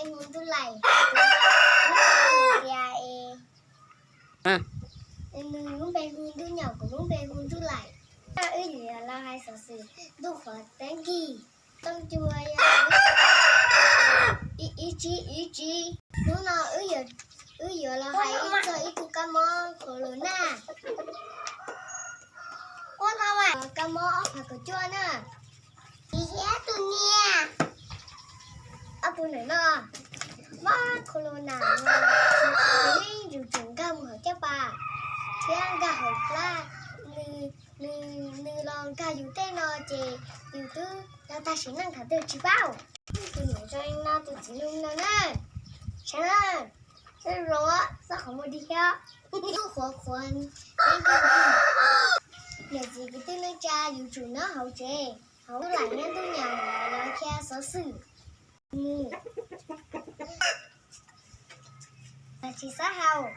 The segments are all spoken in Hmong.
Hu Ntuj Laim, tias es nws lub npe hu Ntuj Nyaum, kuv lub npe hu Ntuj Laim. Wb yuav los hais xov xwm ntuj qhuav teeb kis tooj cua yog ib tsib ib tsib. Hnub no wb yuav los hais txog ib tug kab mob corona, kab mob ob phav kaum cuaj na. Tus niam, ob tug ntawm no, mob corona no, nws yeej yuav tsum nkag mus hauv caj pas thiab nkag hauv plab. Nws, nws los nkag yus tej no ces yus twb tag tag sim neej thaum twg tsis paub. Tus niam zoo no, tus txiv zoo no na. Saib na, zoo, xob qhov muag dig thiab, ntuj qhuav qhuav. Niam txiv kwv tij neej tsa yuav tsum nyob hauv tsev, hauv Ntuj Laim nyob Ntuj Nyaum los qhia xov xwm mus. Los tsis xob haus,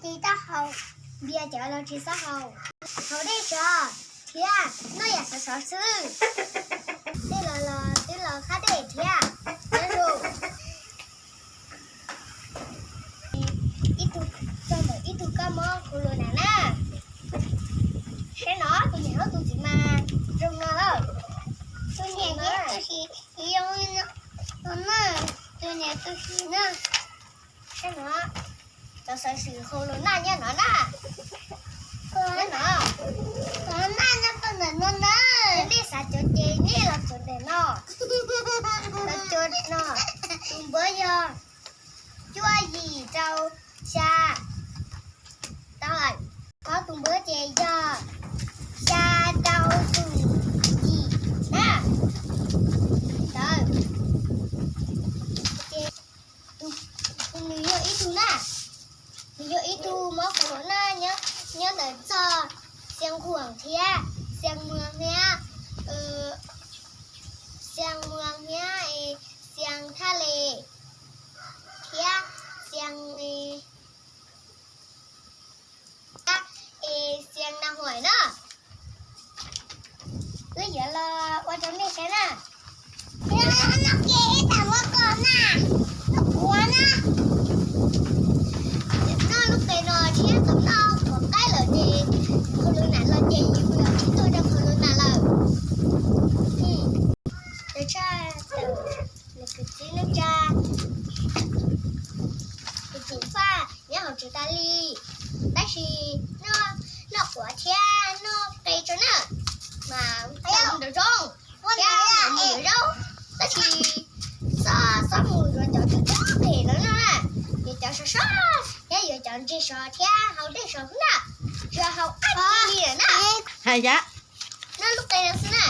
tsis tau haus, npias cov los tsis xob haus, haus dej tsov thiab noj yam sov sov xwb. Tej los los twb los qab dej thiab. Nyob zoo. Ib tug, txog ntawm ib tug kab mob corona na. Saib no, tus niam hab tus txiv mas zoo no lawm. Tus niam thiab tus txiv zoo no na, tus niam tus txiv na. Saib no, cov xov xwm corona nyob no na. Corona nyob rau ntawm no na. Nej xav cov ces nej los cov ntawm no. Los cov no, tus npawb yog cuaj yim rau xya tawm. Qhov tus npawb ces yog xya rau xum yim na. Ntawd ces nws yog ib tug na, nws yog ib tug mob corona nyob ntawm txog Xeev Khuam thiab Xeev Muas thiab, Xeev Muas thiab, Xeev Thaj Les thiab Xeev es Xeev Nas Huam na. Wb yuav los ua rau nej saib na. Noj ke ib tag muab koj na, noj kuv na. Noj lub qe no thiab thaum noj quav qaib lawm ces corona los ces yus yuav tsis tuag rau corona lawm. Tshaj tawm kwv tij neej tsa, kwv tij faj nyob hauv tsev tas li, tab sis noj quav thiab noj qe tso na, mas nraum zoo thiab mas mus yuav zaub, tab sis txhob, txhob mus yuav cov tub tub phem no na, yuav cov sov sov thiab yuav cov ntse sov thiab haus dej sov xwb na, tsuas haus qab li lawm na. Hais yam noj lub qe no xwb na.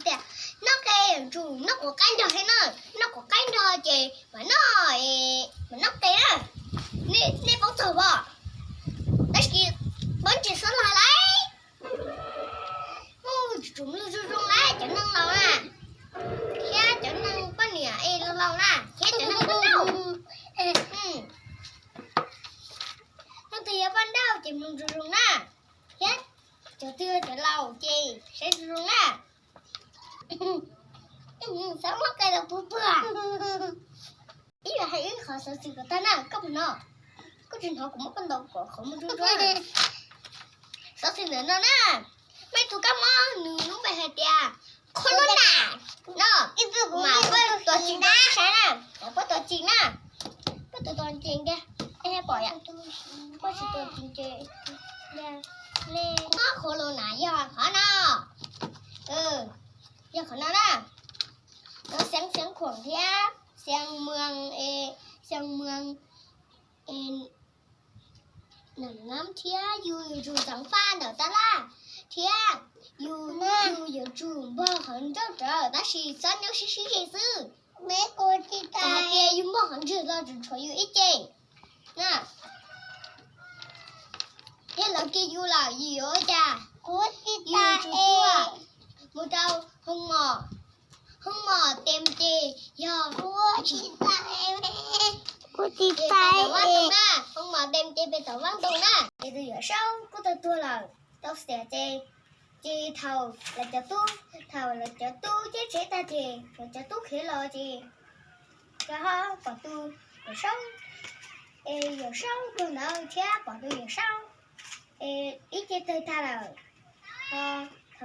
Tias noj qe yuav tsum noj quav qaib nrog thiab na, noj quav qaib nrog ces mam noj, mam noj qe na. Nej paub txog pom, tab sis paub ntsis xwb los lawm. Mus tsum mloog zoo zoo na cov neeg laus na, thiab cov neeg poj niam es laus laus na, thiab cov neeg poj nrauj. Leej twg yog poj nrauj ces mloog zoo zoo na, thiab cov twg cov laus ces saib zoo zoo na. Xav muab qe los puag puag. Ib yam hais ib qho xov xwm kom tag na, koj puas hnov? Koj tsis hnov kuv muab koj ntaus kom qhov muag ntsuab ntsuab. Xov xwm ntawm no na, muaj ib tug kab mob nws lub npe hais tias corona no, mas puab tuav txim rau nej saib na, puab tuav txim na, puab tuav txim tiag, pom yom, puab tsis tuav txim ces mob corona yog qhov no, yog qhov no na. Xeev Khuam thiab Xeev Muas, Xeev Muas nam nam thiab yus yuav tsum ceev faj ntawm tab laj, thiab yus, yus yuav tsum npog qhov ncauj rawv tab sis txhob nyob sib sib ze xwb. Txawm hais tias yus npog qhov ntswg los tsuas tshuav yus ib ce na. Yog lawv kiag yus lawm yus yuav ua cas? Yus yuav tsum tuaj mus rau hoo mom, hoo mom tes ces yog, kuv tsis tau na, hoo mom tes ces pem tom vaj ntoo na, ces tus yawm saub kuj tau tuag lawm, tau xiam ces Ces thaum lawv cov tub, thaum lawv cov tub cab tsheb tag ces lawv cov tub khiav los ces, rov ho pom tus Yawm Saub, es Yawm Tub khiav los ces thaum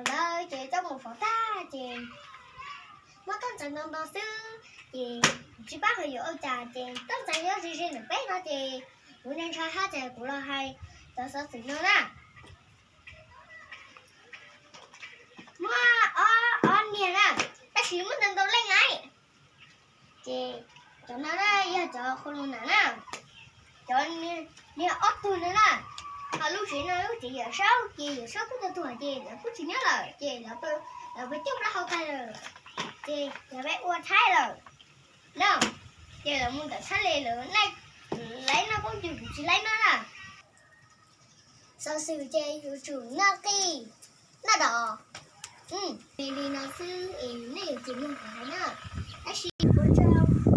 ntawd ces coj mus faus tag ces muab tub ntxeev ntoo ntoo xwb ces tsis paub hais yuav ua cas ces tub ntxeev yuav ris ris nws peb no ces kuv ntshai ntshai hab ces kuv los hais cov xov xwm no na. Muaj ob niag na, tab sis muaj ntau ntau leej lawm. Ces cov no yog cov qhua lus nam na, cov niag ob tug no na. Ho lub tsev no lub tsev Yawm Saub ces Yawm Saub kuj tau tuag ces lawv kuj tsis nyob lawm ces lawv pw coob plaub hau tag lawm, ces lawv peb ua tshaib lawm no. Ces lawv mus ntawm tshab li lawv, lawv noj pob kws kuv tsis laib noj na. Xov xwm ces yuav tsum noj qij noj dos. Li no xwb es nej yuav tsum mloog kuv hais na. Tab sis ua tsaug